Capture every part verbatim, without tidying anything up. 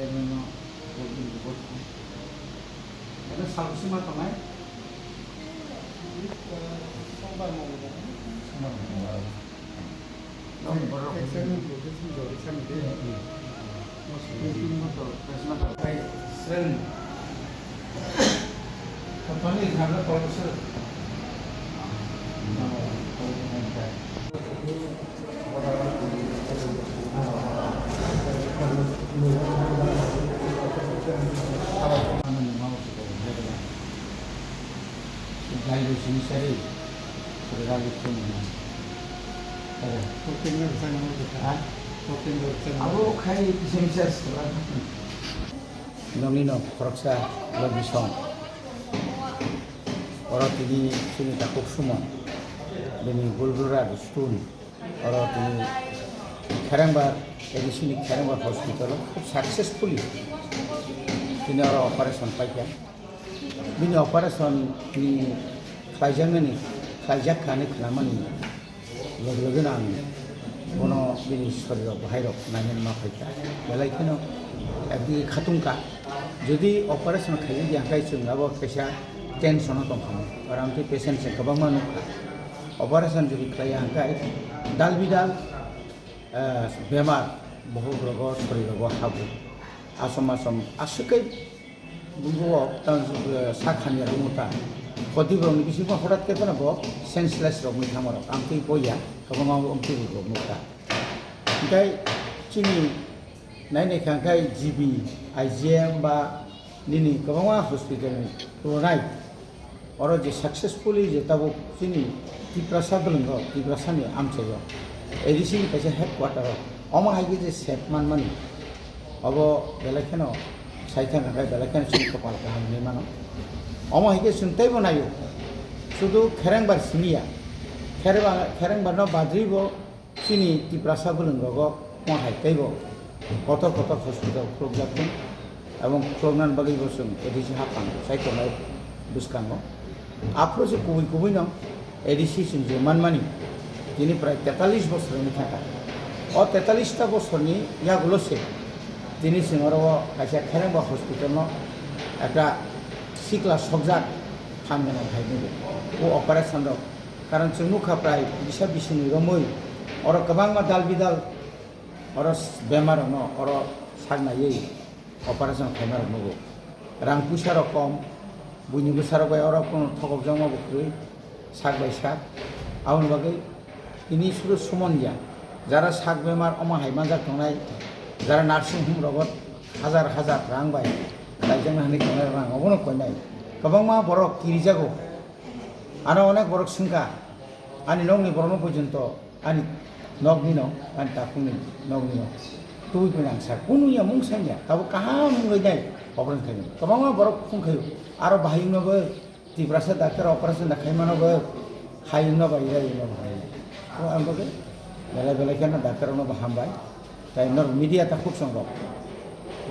Ano salsi ma tongnai? Sombar mo. Sombar mo. Nong borok. Exam ni, exam ni, exam ni. Exam ni. Company ni tharna professor. Abo khai kisa misa sura. Nokni no khoroksa logi song. Oro tini chini takhuk Suman. Bini Gulbura Stone. Oro tini Kherengbar, A D C ni Kherengbar hospital o khub successfully tini oro operation paikha. Bini operation ni khlaijaknani, khlaijak kha hinwi khnamani loge loge no ang bono bini sorirok bahairok nainani ma phaikha. Belai kheno ekdigi khatungkha. Jodi operation khaijak ya hwnkhe chwng abo kaisa tension o tongkha. Oro amtwi patient se kwbangma nukha. Operation jodi khlaiya hwnkhe dal bidal, eh, bemar bohok rogo, sori rogo habu. Asom asom aswk khe bumbo o tang, eh, sak hamya rwngmwkha. Khoti borokni bisingo horat khe phano bo senseless rokni thangmarok. Amtwi boya, kwbangma amtwi rwngmwkha. Hwnkhe chini nai naikha hwnkhe G B, I G M ba nini kwbangma hospital ni rwnai. Oro je successfully je tabuk chini Tiprasa bwlwngo, Tiprasa ni amchaio, A D C ni kaisa headquarter o, omo hai khe je sep manmani, obo belai kheno sai thang kha, belai kheno chini kwpal kaham hinwi mano. Omo hai khe chwng teibo naio, sudu Kherengbar simi ya, Kherengbar, Kherengbar no badri bo chini Tiprasa bwlwngrogo omo hai teibo kotor kotor hospital khulukjak thung, ebong khuluknani bagwi bo chwng A D C haphang sai tongnai bwskango. Aphuru se kubui kubui no A D C chwng je manmani, tini prai tetalis bosor wngwi thangkha. O tetalis ta bosorni yagulo se tini chwng oro o kaisa Kherengba hospital no ekta sikla sokjak ham gwnang hai nukgo. O operation rok, karon chwng nukha prai bisa bisingni romwi oro kwbangma dal bidal oro bemar rokno oro sak naiwi operation khaima rok nugo. Rang puisa rok kom, buini bwsa rok bai oro kono thokokjakma bo kwrwi sak bai sak. Aboni bagwi tini suru sumon ya, jara sak bemar omo hai manjak tongnai, jara nursing home rogo hajar hajar rang bai laijakna hinwi tongnai rang obono koinai. Kwbangma borok kirijago, ano onek borok swngkha, ani nokni borokno porjonto ani nokni no, ani takhukni nokni no tubui phano ang sa kunu ya mung sanya, tabuk kaham wngwi nai operation khaimani. Kwbangma borok phung khaio, aro bahai wngno bo Tiprasa doctor operation da khaimano bo hai wngno bai rai wngno bo hai. O ang bo belai belai kheno doctor no bo hambai. Tai nor media ta khuk songo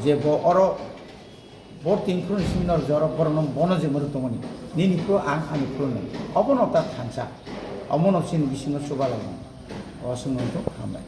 je bo oro Bo tin phuru ni simi nor jorok borok no bono je mwrwk tongmani. Nini phuru ang ani phuru nai. Obono ta thansa. Omono chini bisingo chubalang. O swngmung to hambai.